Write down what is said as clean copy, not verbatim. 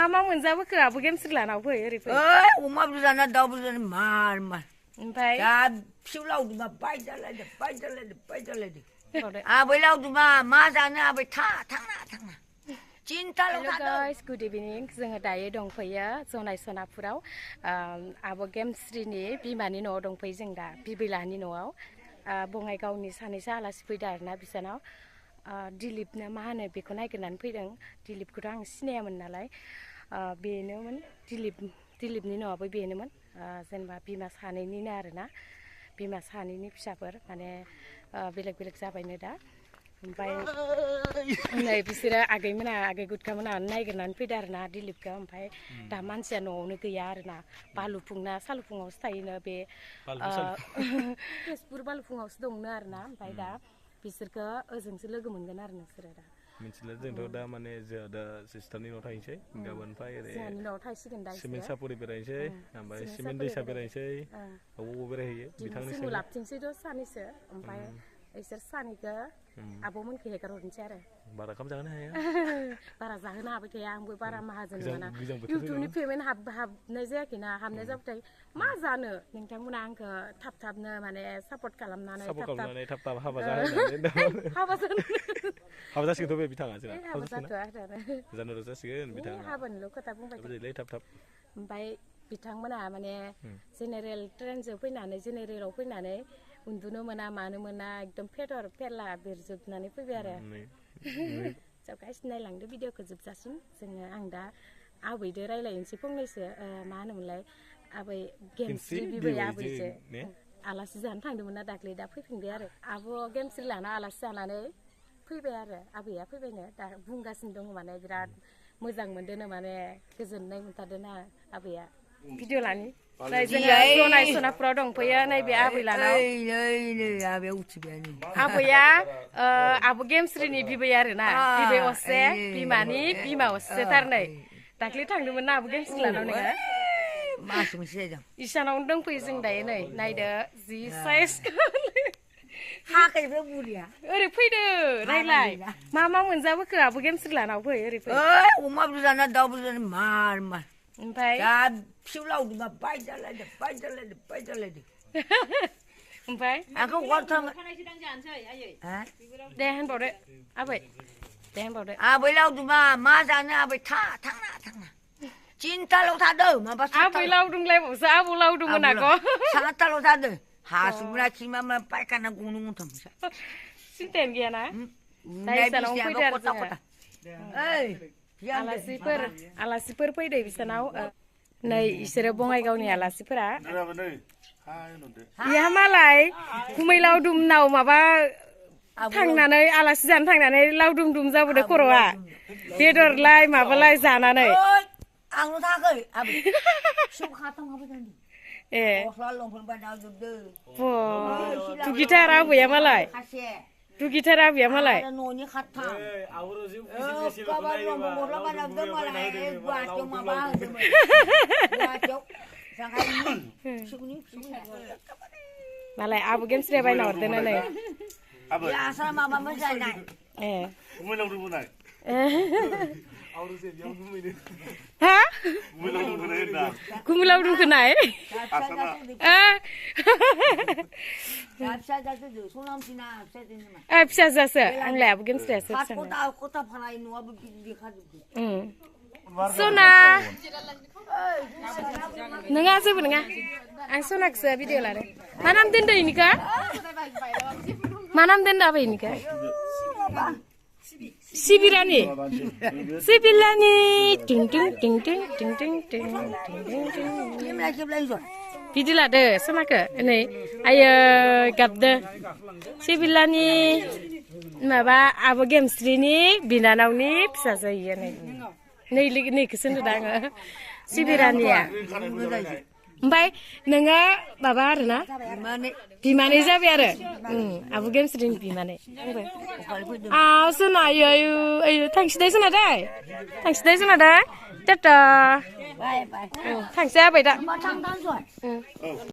मा मोनजाबोखो आबो गेमस्रि लानाव फै ओरै फै अमा बुरजाना दाउ बुरजाना मार ओमफ्राय दा फिसौ लावदुमा बायजालायदो आबै लावदुमा मा जानो आबै थांना Hello guys, good evening. जोङो दायो दंफैयो जनाय सनापुराव आबो गेमस्रिनि बिमानि न'आव दंफैयो जों दा बिबैलानि न'आव बङाइगावनि सानैसो आलासि फैदों आरोना बिसानाव दिलीपनो मा होनो बेखौ नागिरनानै फैदों दिलीपखौथ' आं सिनायामोन नालाय बेनोमोन दिलीपनि न'आबो बेनोमोन जेनेबा बिमा सानैनिनो आरोना बिमा सानैनि फिसाफोर माने बेलेग जाबायनो दा ओमफ्राय नै बिसोरो आगै गुदखामोना नागिरनानै फैदों आरोना दिलीपखौ ओमफ्राय दा मानसिया न'आवनो गैया आरोना बालुफुंना सालुफुङावसो थायोनो बे तेजपुर बालुफुङावसो दंनो आरोना ओमफ्राय दा बिसोरखौ ओजोंसो लोगो मोनगोन आरो नोंसोरो दा मिथिला जोंथ' दा माने जों दा सिस्टारनि न'आव थाहैनोसै गाबोननिफ्राय ओरै जोंहानि न'आव थाहैसिगोन दा सिमेन्ट सापुरि बेरायनोसै ओमफ्राय सिमेन्ट दैसा बेरायनोसै बबाव बेरायहैयो बिथांनि सिमु लाबथिंसैथ' सानैसो ओमफ्राय इसोर सानैखौ आब'मोनखौ हेगार हरनोसै आरो बारा खाम जाहोनो हाया बारा जाहोनो हाबाय थाया आंबो बारा माहाजोन नङाना इउटुबनि पेमेन्ट हाबनाय जायाखैना हाबनाय जाबाथाय मा जानो नोंथांमोना आंखौ थाबनो माने सापर्ट खालामनानै थाब हाबा जाहोनानै हाबा जासिगोनथ' बे बिथाङा जोंहा हाबा जाथ'आ जानुवारियाव जासिगोन बिथाङा हाबानिल' खोथा बुंबाय थाब ओमफ्राय बिथांमोना माने जेनेरेल ट्रेनजों फैनानै जेनेरेलाव फैनानै उन्दुनो मोना मानो मोना एकदम फेदर फेरला बेरजोबनानै फैबाय आरो गाइस नायलांदो भिडिअखौ जोबजासिम जोङो आं दा आबैदो रायलायनोसै फंनैसो मा होनोमोनलाय आबै गेमस्रि बिबै आबैसो आलासि जानो थांदोंमोन ना दाख्लै दा फैफिनबाय आरो आब' गेमस्रि लाना आलासि जानानै फैबाय आरो आबैया फैबायनो दा बुंगासिनो दङ माने बिराद मोजां मोनदोंनो माने गोजोननाय मोनथारदोंना आबैया भिडिअ लानि जोङो जनाय सनापुराव दंफैयो नैबे आबै लानाव आबैया आबो गेमस्रिनि बिबै आरोना बिबै असे बिमानि बिमा असे थारनै दाख्लै थांदोंमोन ना आबो गेमस्रि लानाव नोङो इसानावनो दंफैयो जों दायो नै नायदो जि साइज ओरै फैदो रायलाय मा मोनजाबोखो आबो गेमस्रि लानाव फै ओरै फै अमा बुरजाना दाउ बुरजाना मार ओमफ्राय दा फिसौ लावदुमा बायजालायदो ओमफ्राय आंखौ हरथां दे होनबावदो आबै दे होनबावदो आबै लावदुमा मा जानो आबै थांना चिन्ताल' थादों माबा आबै लावदुमलायबावसो आबौ लावदुम होनागौ सातताल' थादों हासुग्रा खिमा पायखाना गंनै गंथाम सिन्थायानो गैयाना आलासिफोर फैदो बिसानाव नै इसोरो बङाइगावनि आलासिफोरा इहा मालाय गुमै लावदुमनाव माबा थांनानै आलासि जानो थांनानै लावदुम जाबोदो खर'आ बेदरलाय माबालाय जानानै आंल' थाङाखै आबै ए दुगिथार आबैया मालाय दुगिथार आबैया मालाय न'नि खाथा मालाय आबो गेमस्रिया बायना हरदों नै माबा मोजाङै हा गुमै लावदुमखौ नाय फिसा जासो आंलाय आबो गेमस्रियासो सना नङा जेबो नङा आं सनाखौसो भिडिअ लादों मा नाम दोनदो इनिखौ मा नाम दोनदो आबै इनिखौ सिबिरानि टिं बिदि लादो सनाखौ नै आयो गाबदो सिबिलानि माबा आबो गेमस्रिनि बिनानावनि फिसाजो इयो नैखौसो होनदों आङो सिबिरानिया ओमफ्राय नोङो माबा आरोना बिमानै जाबाय आरो आबो गेमस्रिनि बिमानै सोना थांसै सोना दे टाटा थांसै आबै दा